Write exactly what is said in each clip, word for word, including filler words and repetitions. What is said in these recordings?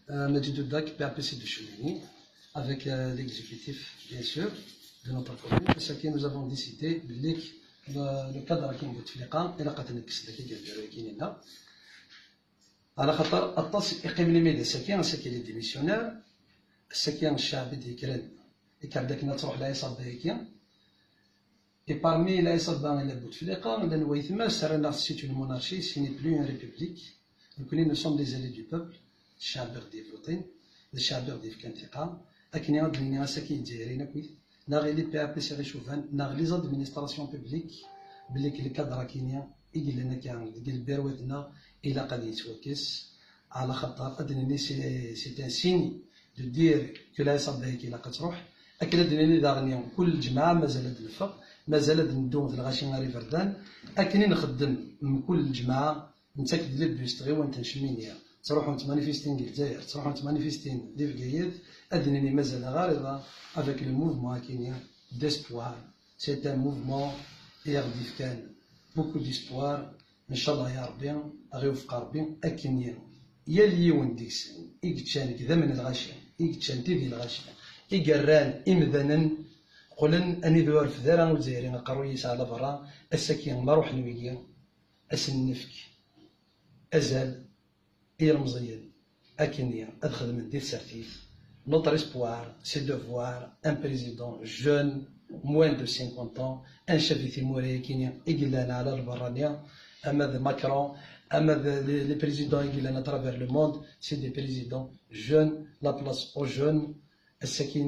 Euh, Majid Oudak, P A P C de Choumeni, avec euh, l'exécutif, bien sûr, de notre commune. C'est ce que nous avons décidé, le, le cadre qui est على خاطر aṭas i yeqqimen imir d ass-agi, ass-agi les démissionnaires, ass-agi ccɛeb i d-yekkren, yekker-d akken ad truḥ lɛiṣaba-agi. Et parmi lɛiṣaba n Bouteflika, llan waytma, rran-aɣ c'est une monarchie, ce n'est plus une république. Nekkni, nous sommes des élus du peuple, ccɛeb i ɣ-d-yevvuṭin, d ccɛeb i ɣ-d-yefkan tiqa. Akken ad d-nini ass-agi i Yizzayriyen akk, neɣ i les P A P C Ɣicuban, neɣ les administrations publiques, belli lkadr akini i yellan akka deg lbirwat-nneɣ, ilaq ad yettwakkes. Ɛla xaṭer ad d-nini c'est, c'est un signe de dire que lɛiṣaba-agi ilaq ad truḥ. Akken ad d-nini daɣen kul lǧemɛa mazal ad d-neffeɣ, mazal ad neddu d lɣaci ar iberdan. Akken i nxeddem mkul lǧemɛa, nettak-d les bus, tɣiwant n Cmini, ttruḥun ttmanifistin deg Lezzayer, ttruḥun ttmanifistin di Bgayet, ad d-nini mazal ɣer iḍ-a avec le mouvement akini d'espoir. C'est un mouvement i aɣ-d-yefkan beaucoup d'espoir. Ncallah ya Rebbi, ad ɣ-iwefeq Rebbi akken yal yiwen deg-sen i yeččan deg idammen n lɣaci, i yeččan tidi n lɣaci, i yerran imdanen qqlen anida ur refd ara Uzzayri aqerruy-is ɛla berra. Ass-agi ma ruḥen wigi, ad sen-nefk azal i yilmeẓyen akkenni ad xedmen di tsertit. Notre espoir, c'est de voir un président jeune, moins de cinquante ans, un chef i timura-agi i yellan ɛla lberrani, ama d Macron, ama d les, les présidents i yellan à travers le monde, c'est des présidents jeunes, la place aux jeunes. Ass-agi,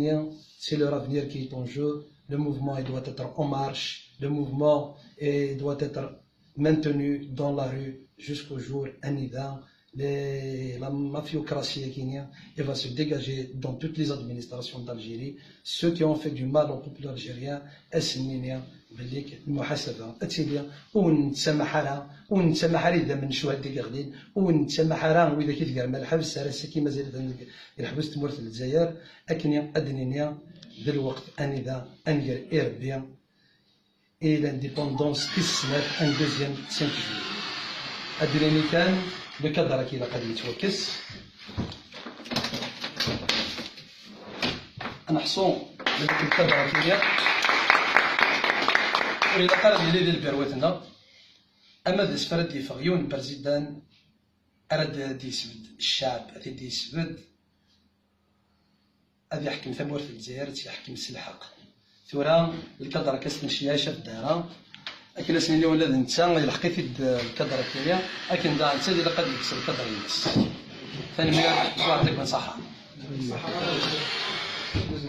c'est leur avenir qui est en jeu. Le mouvement, il doit être en marche. Le mouvement, il doit être maintenu dans la rue jusqu'au jour anida les, la mafiocratie akini, elle va se dégager dans toutes les administrations d'Algérie. Ceux qui ont fait du mal au peuple algérien, ass-nni belli lmuḥasaba ad tili, ur nettsamaḥ ara, ur nettsamaḥ ara idammen n ccuhada i yeɣlin, ur nettsamaḥ ara widak i tgerma lḥebs, ar ass-agi mazal-iten deg lḥebs n tmurt n Lezzayer. Akken ad d-nini d lweqt anida ad nger i Rebbi et l'indépendance qui se met un deuxième cinq juillet. Ad d-nini kan, le cadre-agi ilaq ad yettwakkes. Ad neḥṣu belli le cadre-agi ur ilaq ara ad yili di lbirwat-nneɣ. Ama d asfar ad d-yeffeɣ yiwen n président ara d-, d-yesbedd ccɛeb, ad t-id-yesbedd, ad yeḥkem tamurt n Lezzayer, ad tt-yeḥkem s lḥeqq. Tura, lkadr akka s-, necna icaf-d ara, akken ad s-nini ula d netta, yelḥeq-it-id lkadr akkenni, akken daɣ netta ilaq ad yekkes lkadr-ines. Tanemmirt, ṣṣeḥḥa.